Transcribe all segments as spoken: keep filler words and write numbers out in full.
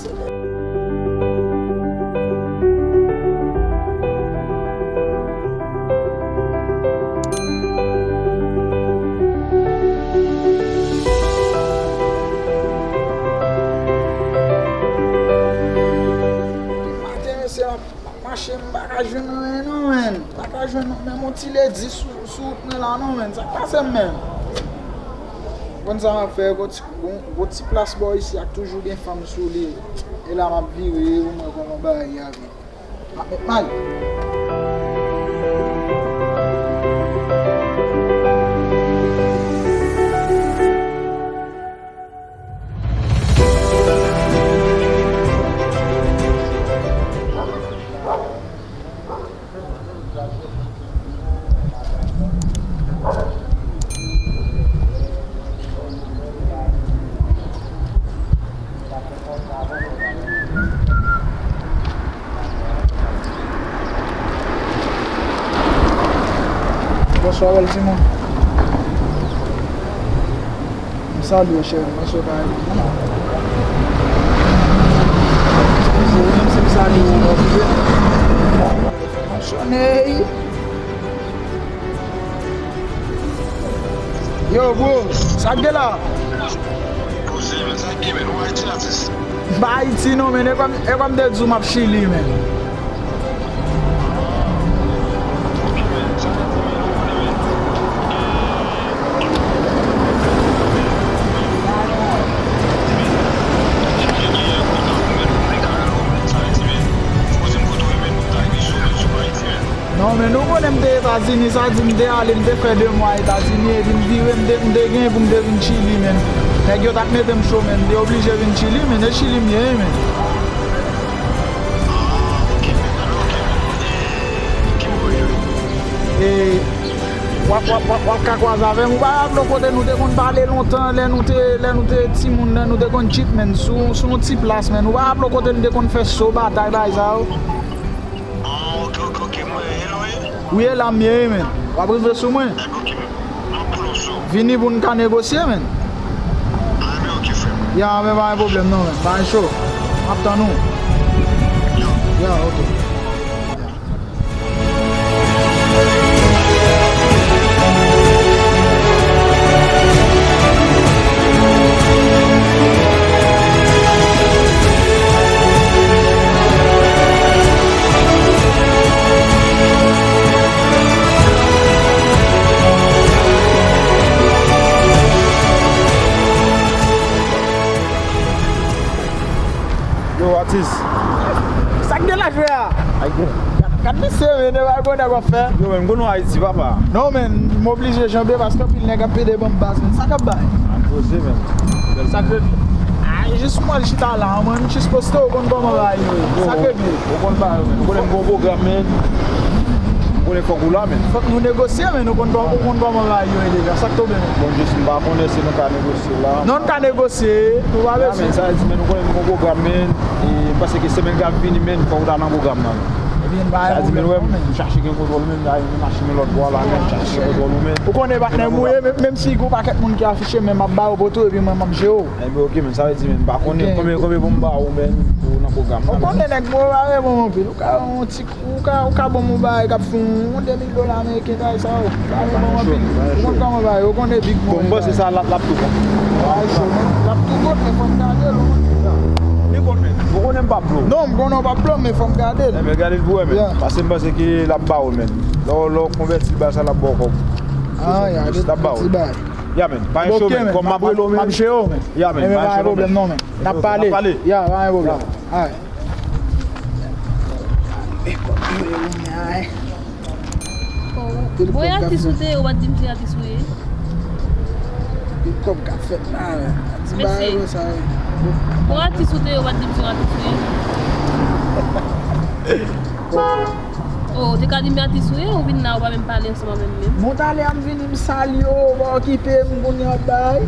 Maten, mesye, m ap mache, m pa ka jwenn anyen non, menn. M pa ka jwenn menm yon ti ledi sou, sou wout mwen la non, menn. Sa k pase m menm? Konn sa m ap fè, gwo ti, gwo, gwo ti plas bò isi a k toujou gen fanm sou li. E la m ap vire, ou mwen kòman bagay ye avè. M ap met may. Bonswa, bèl timoun. M salye w, cheri, m panse w pa renmen m. Eskize w, menm si m salye w, w okipe. Fonksyone. Yo, bro, sa k gen la? Poze, men, sa k gen, men? Ou Ayiti, atis? M pa Ayiti non, men, e kòm, e kòm m te di w m ap Chili, men. Non, men, ou konnen m te Etazini, sa di m te ale, m te fè de mwa Etazini, epi m vire, m te, m te gen pou m te vin Chili, men. Nèg yo t ap mete m cho, men, m te oblije vin Chili, men, e Chili m ye, men. E, w ap, w ap, w ap, w ap ka kwaze avè m. Ou pa raple w kote nou te konn pale lontan, lè nou te, lè nou te timoun, lè nou te konn chit, men, sou, sou yon ti plas, men. Ou pa raple w kote nou te konn fè so, batay, bagay sa yo? Ah, ok, ok, ok, mwen, e la w ye? Wi, e la m ye, men. W ap rive sou mwen. Vini pou n ka negosye, men. Ah, men ok, frè m. Ya, men pa gen pwoblèm, non, men. Pa gen cho. M ap tann ou. Ya, ok. Yo, atis. Sa k gen la jwe a? Ay, bon. Gad, gad misye, men, e pa konn nèg w ap fè. Yo, men, m konn w Ayiti, papa. Non, men, m oblije janbe paske anpil nèg ap pede ban m baz, men. Sa k ap bay? An poze, men. Sa k rele? Ay, jis mwen chita la, mwen, m jis poste, ou konn kòman bagay yo ye. Sa k rele? Ou konn bagay yo, men. Ou konnen m gon pwogram, men. Ou konnen fòk ou la, men. Fòk nou negosye, men. Ou konn kò-, ou konn kòman bagay yo ye deja. Sa k tonbe, men? Bon, jis m pa konnen si nou ka negosye la. Non, n ka negosye. Nou pa bezwen. Men sa vle di, men, ou konnen m gon pwogram, men. E m panse ke semèn k ap vini, men, fòk ou ta nan pwogram nan, men. Ebyen, n pa gen pwoblèm, men. Sa vle di, men, ou wè, m chache gen kontwòl, men, m ta gen machin nan lòt bò la, men, m chache gen kontwòl ou, men. Ou konnen patnè m ou ye, menm, menm si gon pakèt moun ki afiche, men m ap ba yo poto, epi mwen, m ap jere w. Enben, ok, men, sa vle di, men, m pa konnen konbyen, konbyen pou m ba ou, men, pou nan pwogram nan, men. Ou konnen nèg mwen yo pa renmen w anpil. Ou ka yon ti Ou ka, ou ka ban m yon bagay k ap fè yon, yon de mil dola ameriken, bagay sa yo. Sa yo ban m anpil. Ou konn kòman bagay yo, ou konnen big money. Bon, m panse sa l ap, l ap tou bon. Bagay cho, men. L ap tou bon, men fò m gade l, ou konn. Li bon, men. Ou konnen m p ap blow. Non, m konnen w p ap blow, men fò m gade l. Enben, gade l pou wè, men. Paske m panse ke l ap ba ou l, men. Lè w, lè w konvèti l, bagay sa l ap ba w kòb. Ah, ya, l ap ba ou l. Ya, men. Pa gen cho, men. Kòm m ap rele w, men. M ap jere w, men. Ya, men. Pa gen pwoblèm, non, men. N ap pale. Ya, pa gen pwoblèm. Alright. Bon, atis ou te ye, ou pa t di m se atis ou ye. Pil kòb k ap fèt la, men. Di bagay yo sa ye. Bon, atis ou te ye, ou pa t di m se atis ou ye. Oh, ou te ka di m se atis ou ye, ou vin la, ou pa menm pale ansanm avè m menm. Bon, talè a m vini, m salye w, ou pa okipe m, kounye a w ap bay.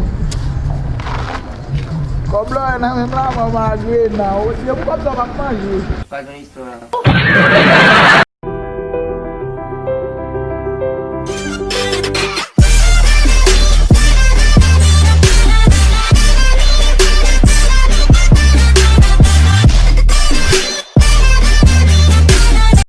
Kòb la w wè nan men m la, manman a grena. Ou di m kòb sa w ap manje. Pa gen istwa.